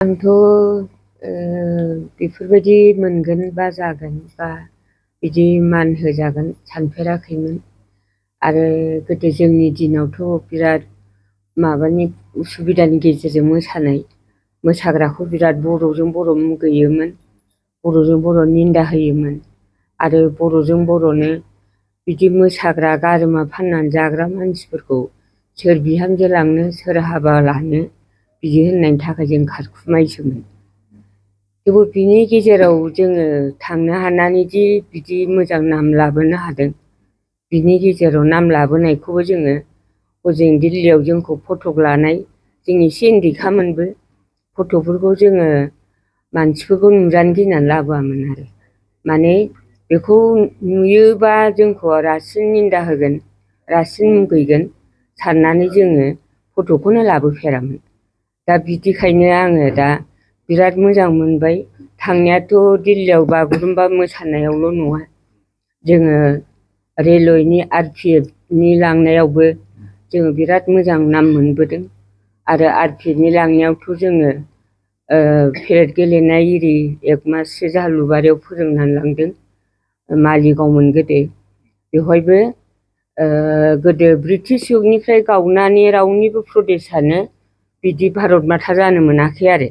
आंथ' बेफोरबायदि मोनगोन बा जागोन बा बिदि मान होजागोन सानफेराखैमोन। आरो गोदो जोंनि दिनावथ' बिराद माबानि उसुबिदानि गेजेरजों मोसाग्राखौ बिराद बर'जों बर' मुगैयोमोन, बर'जों बर' निन्दा होयोमोन। आरो बर'जों बर'नो बिदि मोसाग्रा गारमा फाननानै जाग्रा मानसिफोरखौ सोर बिहामजो लांनो सोर हाबा लानो बिदि होननायनि थाखाय जों खारखुमायोसोमोन। थेवबो बिनि गेजेराव जोङो थांनो हानानै दि बिदि मोजां नाम लाबोनो हादों, बिनि गेजेराव नाम लाबोनायखौबो जोङो हजों दिल्लीयाव जोंखौ फटक लानाय, जों एसे उन्दैखामोनबो, फटकफोरखौ जोङो मानसिफोरखौ नुजानो गिनानै लाबोआमोन आरो। माने बेखौ नुयोबा जोंखौ रासिन निन्दा होगोन, रासिन मुगैगोन साननानै जोङो फटकखौनो लाबोफेरामोन। दा बिदिखायनो आङो दा बिराद मोजां मोनबाय। थांनायाथ' दिल्लीयाव बागुरुम्बा मोसानायावल' नङा, जोङो रेलवेनि RPFनि लांनायावबो जोङो बिराद मोजां नाम मोनबोदों। आरो RPFनि लांनायावथ' जोङो पेरेड गेलेनाय इरि 1 माससो जालुबारियाव फोरोंनानै लांदों, मालिगावमोन गोदो। बेवहायबो गोदो ब्रिटिश जुगनिफ्राय गावनानै रावनिबो प्रदेशानो बिदि भारत माता जानो मोनाखै आरो।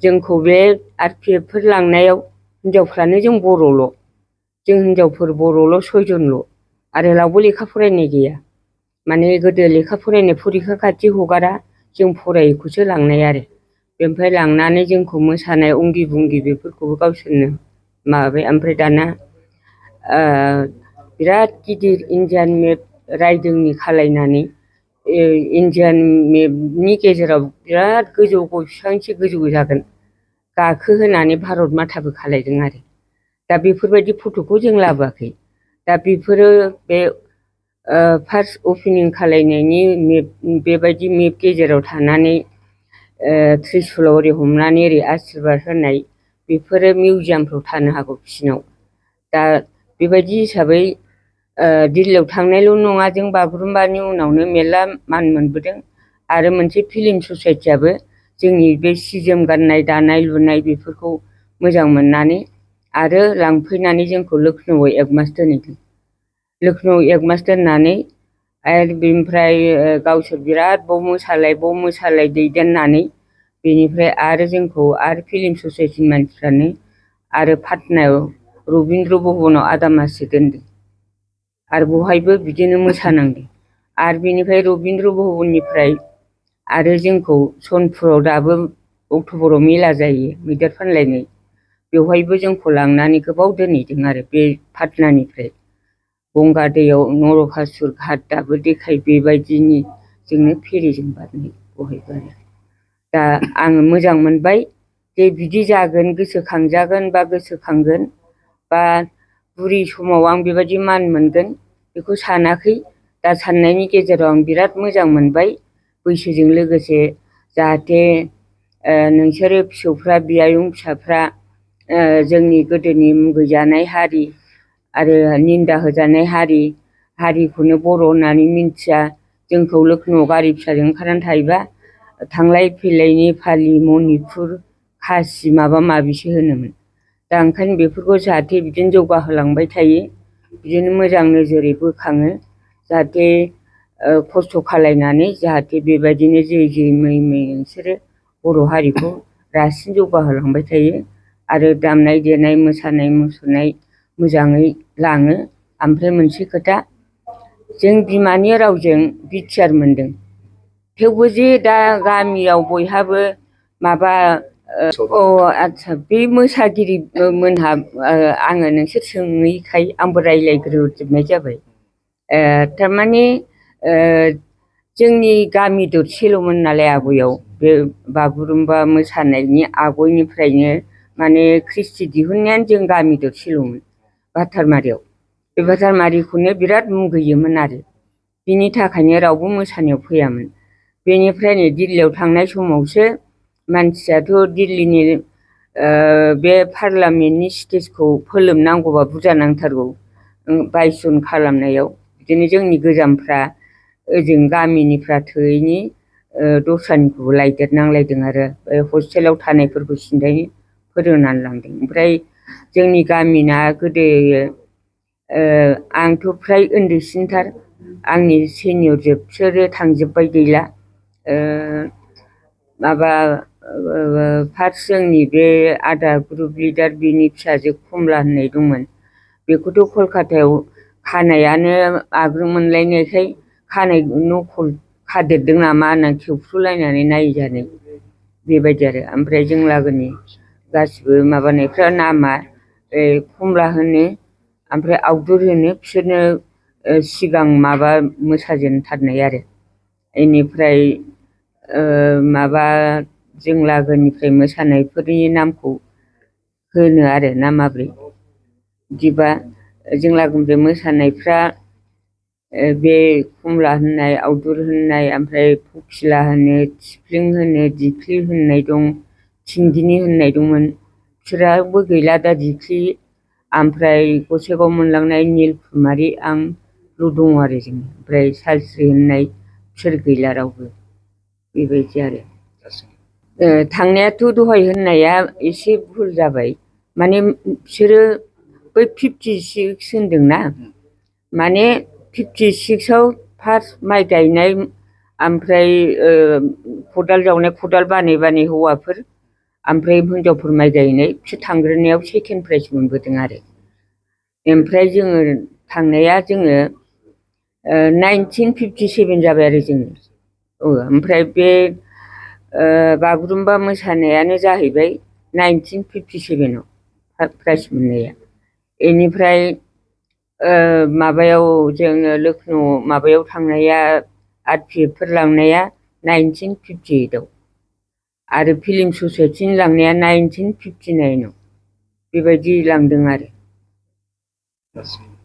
जोंखौ बे RPFफोर लांनायाव हिनजावफ्रानो जों बर'ल', जों हिनजावफोर बर'ल' 6 जनल'। आरो रावबो लेखा फरायनाय गैया। माने गोदो लेखा फरायनाय फरिखा खाथि हगारा, जों फरायैखौसो लांनाय आरो। बेनिफ्राय लांनानै जोंखौ मोसानाय अंगि भंगि बेफोरखौबो गावसोरनो माबाबाय। ओमफ्राय दाना बिराद गिदिर इन्डियान मेप रायदोंनि खालायनानै इन्डियान मेपनि गेजेराव बिराद गोजौ गय बिफांसे गोजौ जागोन गाखोहोनानै भारत माताबो खालायदों आरो। दा बेफोरबायदि फटकखौ जों लाबोआखै। दा बेफोरो बे फार्स्ट अपेनिं खालायनायनि मेप, बेबायदि मेप गेजेराव थानानै त्रिशुलाव ओरै हमनानै ओरै आशिर्बाद होनाय, बेफोरो मिउजियामफ्राव थानो हागौ बिसिनाव। दा बेबायदि हिसाबै दिल्लीयाव थांनायल' नङा, जों बागुरुम्बानि उनावनो मेरला मान मोनबोदों। आरो मोनसे फिल्म ससाइटियाबो जोंनि बे सि जोम गाननाय दानाय लुनाय बेफोरखौ मोजां मोननानै आरो लांफैनानै जोंखौ लखनौआव 1 मास दोनहैदों। लखनौआव 1 मास दोननानै आरो बेनिफ्राय गावसोर बिराद बाव मोसालाय दैदेननानै बेनिफ्राय आरो जोंखौ आरो फिल्म ससाइटिनि मानसिफ्रानो आरो पाटनायाव रबीन्द्र भवनाव आदा माससो दोनदों। आरो बहायबो बिदिनो मोसानांदों। आरो बेनिफ्राय रबीन्द्र भवननिफ्राय आरो जोंखौ सनपुराव दाबो अक्ट'बराव मेला जायो मैदेर फानलायनाय, बेवहायबो जोंखौ लांनानै गोबाव दोनहैदों आरो। बे पाटनानिफ्राय गंगा दैयाव नरकासुर घाट दाबो देखाय, बेबायदिनि जोंनो फेरिजों बारनाय बहायबो आरो। दा आङो मोजां मोनबाय जे बिदि जागोन, गोसोखांजागोन बा गोसोखांगोन बा बुरि समाव आं बेबायदि मान मोनगोन बेखौ सानाखै। दा साननायनि गेजेराव आं बिराद मोजां मोनबाय। बैसोजों लोगोसे जाहाथे नोंसोरो फिसौफ्रा, बियायं फिसाफ्रा जोंनि गोदोनि मुगैजानाय हारि आरो निन्दा होजानाय हारिखौनो बर' होननानै मिन्थिया, जोंखौ लखनौआव गारि फिसाजों ओंखारनानै थायोबा थांलाय फैलाय नेपालि, मणिपुर, खासि माबा माबिसो होनोमोन। दा ओंखायनो बेफोरखौ जाहाथे बिदिनो जौगाहोलांबाय थायो, बिदिनो मोजां नोजोरै बोखाङो, जाहाथे खस्थ' खालायनानै जाहाथे बेबायदिनो जै मै नोंसोरो बर' हारिखौ रासिन जौगाहोलांबाय थायो। आरो दामनाय देनाय मोसानाय मुसुरनाय मोजाङै लाङो। ओमफ्राय मोनसे खोथा, जों बिमानि रावजों बिटिआर मोनदों, थेवबो जे दा गामियाव बयहाबो माबा आदसा बे मोसागिरि मोनहा आङो नोंसोर सोङैखाय आंबो रायज्लायग्रोजोबनाय जाबाय। थारमाने जोंनि गामि दरसेल'मोन नालाय आगयआव, बे बागुरुम्बा मोसानायनि आगयनिफ्रायनो माने क्रिस्टि दिहुननायानो जों गामि दरसेल'मोन भातारमारियाव। बे भातारमारिखौनो बिराद मुगैयोमोन आरो, बिनि थाखायनो रावबो मोसानायाव फैयामोन। बेनिफ्राय नै दिल्लीयाव थांनाय समावसो मानसियाथ' दिल्लीनि बे पार्लामेन्टनि स्टेजखौ फोलोमनांगौबा बुरजा नांथारगौ 22 जन खालामनायाव। बिदिनो जोंनि गोजामफ्रा ओजों गामिनिफ्रा थोयैनि दस्रानिखौबो लायदेरनांलायदों आरो हस्टेलाव थानायफोरखौ सिन्थाय फोरोंनानै लांदों। ओमफ्राय जोंनि गामिना गोदो आंथ' फ्राय उन्दैसिनथार, आंनि सेनियरजोब बिसोरो थांजोब्बाय गैला। माबा फार्स्ट जोंनि बे आदा ग्रुप लिडार बिनि फिसाजो कमला होननाय दंमोन, बेखौथ' कलकातायाव खानायानो आग्रोम मोनलायनायखाय खानाय नखल खादेरदों नामा होननानै खेवफ्रुलायनानै नायजानाय बेबायदि आरो। ओमफ्राय जों लागोनि गासिबो माबानायफ्रा नामा कमला होनो ओमफ्राय आवदुर होनो, बिसोरनो सिगां माबा मोसाजेनथारनाय आरो। बेनिफ्राय माबा जों लागोनिफ्राय मोसानायफोरनि नामखौ होनो आरो ना माब्रै बिदिबा जों लागोनिफ्राय मोसानायफ्रा बे कमला होननाय, आवदुर होननाय, ओमफ्राय फकिला होनो, थिफ्लिं होनो, दिख्लि होननाय दं, थिंगिनि होननाय दंमोन, बिसोराबो गैला दा दिख्लि। ओमफ्राय गसाइगाव मोनलांनाय निलकुमारि आंल' दङ आरो जों। ओमफ्राय सालस्रि होननाय बिसोर गैला रावबो बेबायदि आरो। थांनायाथ' दहाय होननाया एसे भुल जाबाय, माने बिसोरो बै 56 होनदोंना, माने 56आव फार्स्ट माइ गायनाय, ओमफ्राय खदाल जावनाय, खदाल बानै बानै हौवाफोर, ओमफ्राय हिनजावफोर माइ गायनाय, बिसोर थांग्रोनायाव सेकेन्ड प्राइज मोनबोदों आरो। ओमफ्राय जोङो थांनाया जोङो 1957 जाबाय आरो जोङो। ओमफ्राय बे बागुरुम्बा मोसानायानो जाहैबाय 1957आव प्राइज मोननाया। बेनिफ्राय माबायाव जोङो लखनौ माबायाव थांनाया आर्ट पिएफफोर लांनाया 1958आव, आरो फिल्म ससाइटिनि लांनाया 1959आव बेबायदि लांदों आरो।